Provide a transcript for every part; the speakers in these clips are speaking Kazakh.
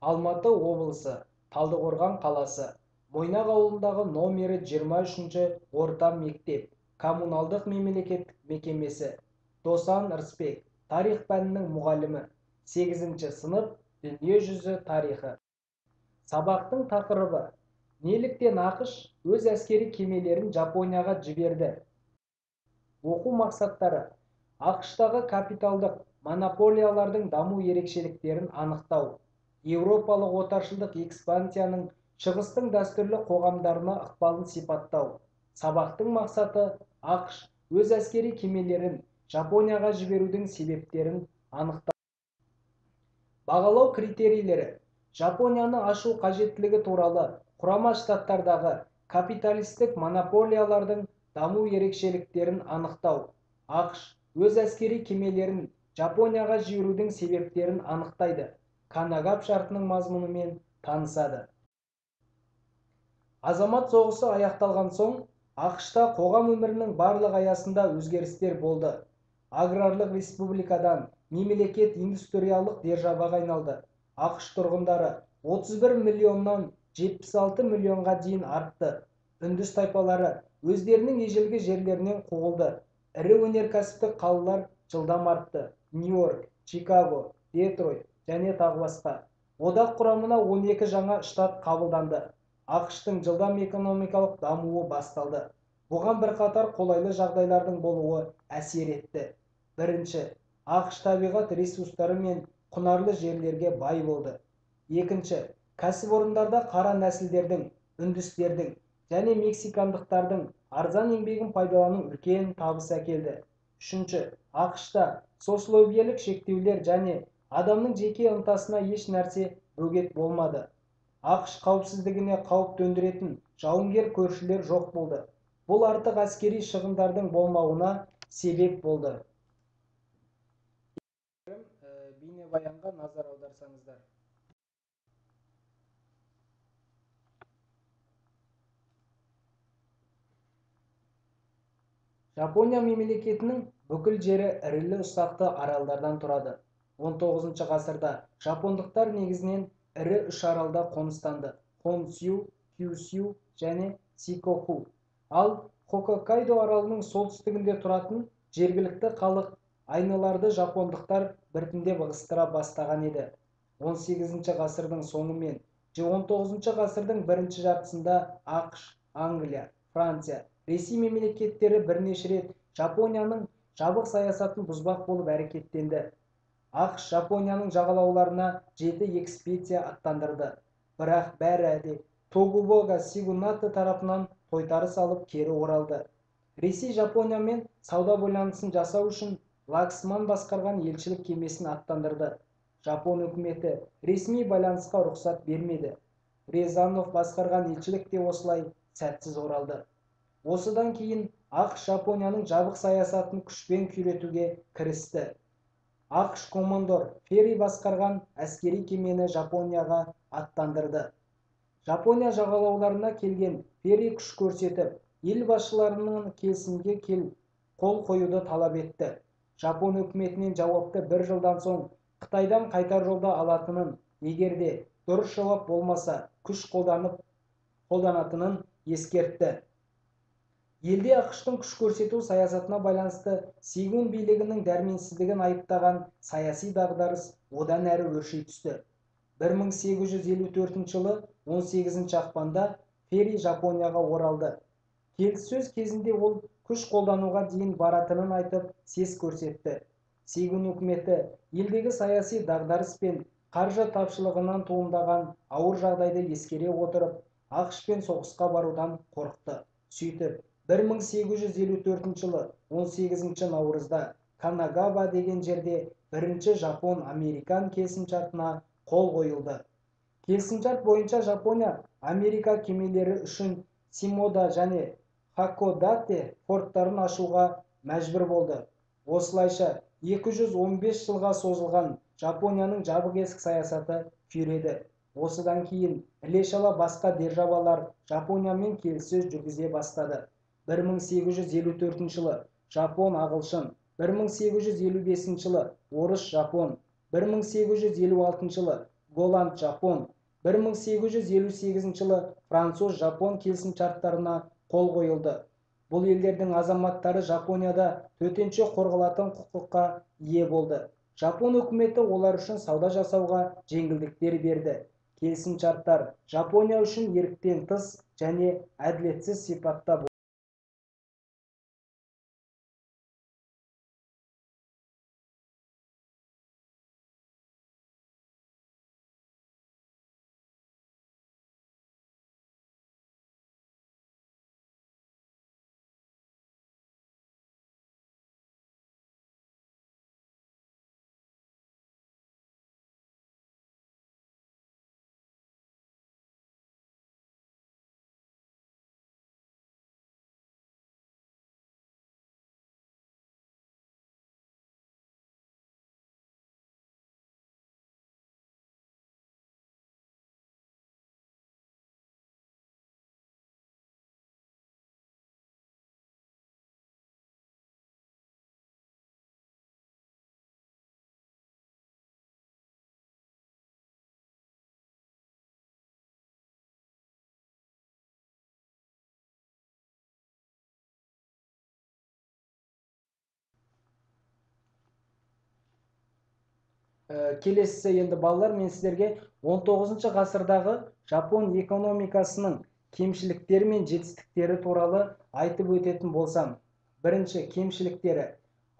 Алматы облысы, Талдықорған қаласы, Мойнақ ауылындағы номері 23-ші орта мектеп, коммуналдық мемлекеттік мекемесі. Досан Рысбек, тарих пәнінің мұғалімі, 8-ші сынып, дүниежүзі тарихы. Сабақтың тақырыбы: неліктен АҚШ өз әскери кемелерін Жапонияға жіберді? Оқу мақсаттары: АҚШ-тағы капиталдық монополиялардың даму ерекшеліктерін анықтау, еуропалық отаршылдық экспансияның шығыстың дәстүрлі қоғамдарына ықпалын сипаттау. Сабақтың мақсаты: АҚШ өз әскери кемелерін Жапонияға жіберудің себептерін анықтау. Бағалау критерийлері: Жапонияны ашу қажеттілігі туралы Құрама Штаттардағы капиталистік монополиялардың даму ерекшеліктерін анықтау, АҚШ өз әскери кемелерін Жапонияға жіберудің себептерін анықтайды, Канагава шартының мазмұнымен танысады. Азамат соғысы аяқталған соң, АҚШ-та қоғам өмірінің барлық аясында өзгерістер болды. Аграрлық республикадан мемлекет индустриялық державаға айналды. АҚШ тұрғындары 31 миллионнан 76 миллионға дейін артты. Үндіс тайпалары өздерінің ежелгі жерлерінен қуылды. Ірі өнеркәсіптік қалалар жылдам артты. Нью-Йорк, Чикаго, Детройт және тағы басқа. Одақ құрамына 12 жаңа штат қабылданды. АҚШ-тың жылдам экономикалық дамуы басталды. Бұған бірқатар қолайлы жағдайлардың болуы әсер етті. Бірінші, АҚШ табиғат ресурстары мен құнарлы жерлерге бай болды. Екінші, кәсіпорындарда қара нәсілдердің, үндістердің және мексикандықтардың арзан еңбегін пайдалану үлкен табыс әкелді. Үшінші, АҚШ-та сословиелік шектеулер және адамның жеке ынтасына еш нәрсе бөгет болмады. АҚШ қауіпсіздігіне қауіп төндіретін жауынгер көршілер жоқ болды. Бұл артық әскери шығындардың болмауына себеп болды. Бейнебаянға назар аударсаңыздар. Жапония мемлекетінің бүкіл жері ірілі ұсақты аралдардан тұрады. 19 ғасырда жапондықтар негізінен ірі үш аралда қоныстанды: Хонсю, Кюсю және Сикоку. Ал Хоккайдо аралының солтүстігінде тұратын жергілікті халық айныларды жапондықтар біртіндеп ығыстыра бастаған еді. 18 ғасырдың соңы мен 19 ғасырдың бірінші жартысында АҚШ, Англия, Франция, Ресей мемлекеттері бірнеше рет Жапонияның жабық саясатын бұзбақ болып әрекеттенді. АҚШ Жапонияның жағалауларына 7 экспедиция аттандырды. Бірақ бәрі де Токугава сёгунаты тарапынан тойтарыс алып кері оралды. Ресей Жапониямен сауда байланысын жасау үшін Лаксман басқарған елшілік кемесін аттандырды. Жапон үкіметі ресми байланысқа рұқсат бермеді. Резанов басқарған елшілік те осылай сәтсіз оралды. Осыдан кейін АҚШ Жапонияның жабық саясатын күшпен күйретуге кірісті. АҚШ командор Ферри басқарған әскери кемені Жапонияға аттандырды. Жапония жағалауларына келген Ферри күш көрсетіп, ел басшыларының келісімге қол қоюды талап етті. Жапон үкіметінен жауапты бір жылдан соң Қытайдан қайтар жолда алатынын, егер де дұрыс жауап болмаса, күш қолданатынын ескертті. Елде АҚШ-тың күш көрсету саясатына байланысты Сегун билігінің дәрменсіздігін айыптаған саяси дағдарыс одан әрі өрши түсті. 1854 жылы 18 ақпанда Ферри Жапонияға оралды. Келіссөз кезінде ол күш қолдануға дейін баратынын айтып, сес көрсетті. Сегун үкіметі елдегі саяси дағдарыс пен қаржы тапшылығынан туындаған ауыр жағдайды ескере отырып, АҚШ-пен соғысқа барудан қорықты. Сөйтіп, 1854 жылы 18 наурызда Канагава деген жерде бірінші жапон-американ келісімшартына қол қойылды. Келісімшарт бойынша Жапония Америка кемелері үшін Симода және Хакодате порттарын ашуға мәжбүр болды. Осылайша 215 жылға созылған Жапонияның жабық есік саясаты күйреді. Осыдан кейін іле-шала басқа державалар Жапониямен келіссөз жүргізе бастады. 1854 жылы жапон ағылшын, 1855 жылы орыс жапон, 1856 жылы Голланд-Жапон, 1858 жылы француз-жапон келісімшарттарына қол қойылды. Бұл елдердің азаматтары Жапонияда төтенше қорғалатын құқыққа ие болды. Жапон үкіметі олар үшін сауда жасауға жеңілдіктер берді. Келісімшарттар Жапония үшін еріктен тыс және әділетсіз сипатта болды. Келесісі енді балалар, мен сіздерге 19 ғасырдағы жапон экономикасының кемшіліктері мен жетістіктері туралы айтып өтетін болсам. Бірінші кемшіліктері: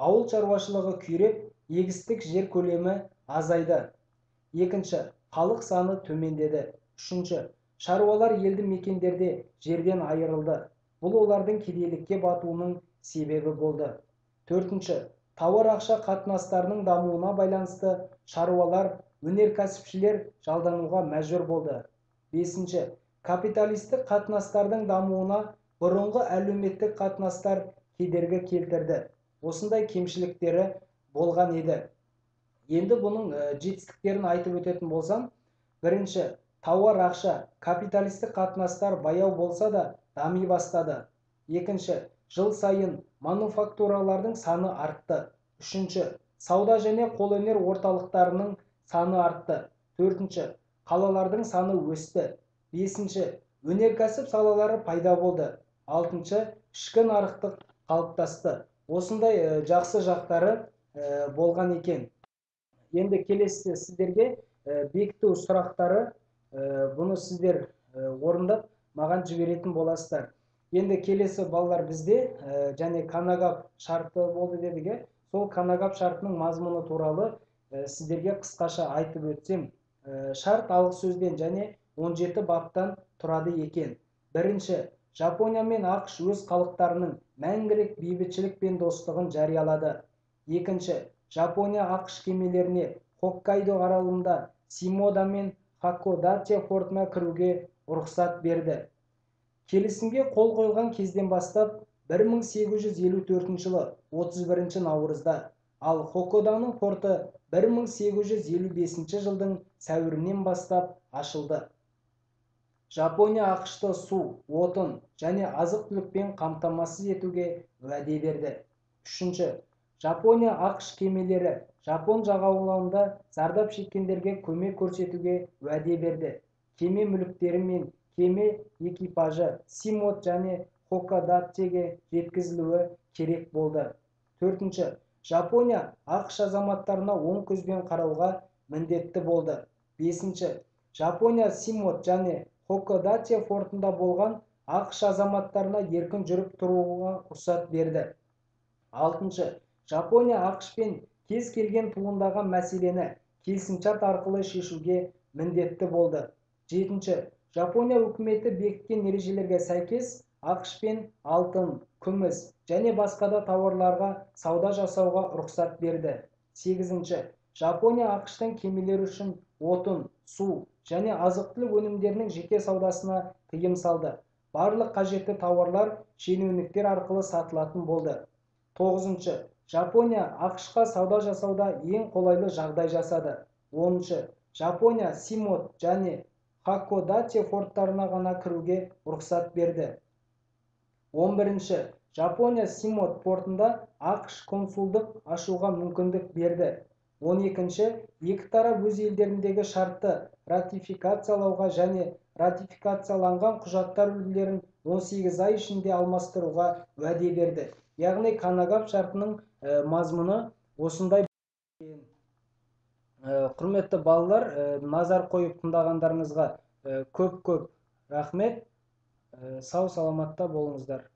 ауыл шаруашылығы күйреп, егістік жер көлемі азайды. Екінші, халық саны төмендеді. Үшінші, шаруалар елді мекендерде жерден айырылды. Бұл олардың кедейлікке батуының себебі болды. Төртінші, тауар ақша қатынастарының дамуына байланысты шаруалар, өнеркәсіпшілер жалдануға мәжбүр болды. Бесінші, капиталистік қатынастардың дамуына бұрынғы әлеуметтік қатынастар кедергі келтірді. Осындай кемшіліктері болған еді. Енді бұның жетістіктерін айтып өтетін болсам, бірінші, тауар ақша, капиталистік қатынастар баяу болса да дами бастады. Екінші, жыл сайын мануфактуралардың саны артты. Үшінші, сауда және қолөнер орталықтарының саны артты. Төртінші, қалалардың саны өсті. Бесінші, өнеркәсіп салалары пайда болды. Алтыншы, ішкі нарықтық қалыптасты. Осындай жақсы жақтары болған екен. Енді келесі сіздерге бекіту сұрақтары, бұны сіздер орындап маған жіберетін боласыздар. Енді келесі балалар бізде және Канагап шарты болды дедік. Сол Канагап шартының мазмұны туралы сіздерге қысқаша айтып өтсем, шарт алғы сөзден және 17 баптан тұрады екен. Бірінші, Жапония мен ақш өз халықтарының мәңгілік бейбітшілік пен достығын жариялады. Екінші, Жапония ақш кемелеріне Хоккайдо аралында Симода мен Хакодате портына кіруге рұқсат берді. Келісімге қол қойылған кезден бастап 1854 жылы 31 наурызда, ал Хоккайдоның порты 1855 жылдың сәуірінен бастап ашылды. Жапония ақшты су, отын және азық-түлікпен қамтамасыз етуге уәде берді. Үшінші, Жапония ақш кемелері жапон жағалауында зардап шеккендерге көмек көрсетуге уәде берді. Кеме мүліктері мен кеме экипажы Симот және Хоккадатеге жеткізілуі керек болды. Төртінші, Жапония ақш азаматтарына оң көзбен қарауға міндетті болды. Бесінші, Жапония Симот және Хоккадате фортында болған ақш азаматтарына еркін жүріп тұруға рұқсат берді. Алтыншы, Жапония ақшпен кез келген туындаған мәселені келісімшарт арқылы шешуге міндетті болды. Жетінші, Жапония үкіметі бекіткен ережелерге сәйкес ақшпен алтын, күміс және басқа да тауарларға сауда жасауға рұқсат берді. Сегізінші, Жапония ақштың кемелері үшін отын, су және азық-түлік өнімдерінің жеке саудасына тыйым салды. Барлық қажетті тауарлар шенеуніктер арқылы сатылатын болды. Тоғызыншы, Жапония ақшқа сауда жасауда ең қолайлы жағдай жасады. Оныншы, Жапония Симот және Хакодате форттарына ғана кіруге рұқсат берді. 11-ші, Жапония Симот портында ақш консулдық ашуға мүмкіндік берді. 12-ші, екі тарап өз елдеріндегі шартты ратификациялауға және ратификацияланған құжаттар үлгілерін 18 ай ішінде алмастыруға уәде берді. Яғни Канагава шартының мазмұны осындай. Құрметті балалар, назар қойып тыңдағандарыңызға көп-көп рахмет. Сау саламатта болыңыздар.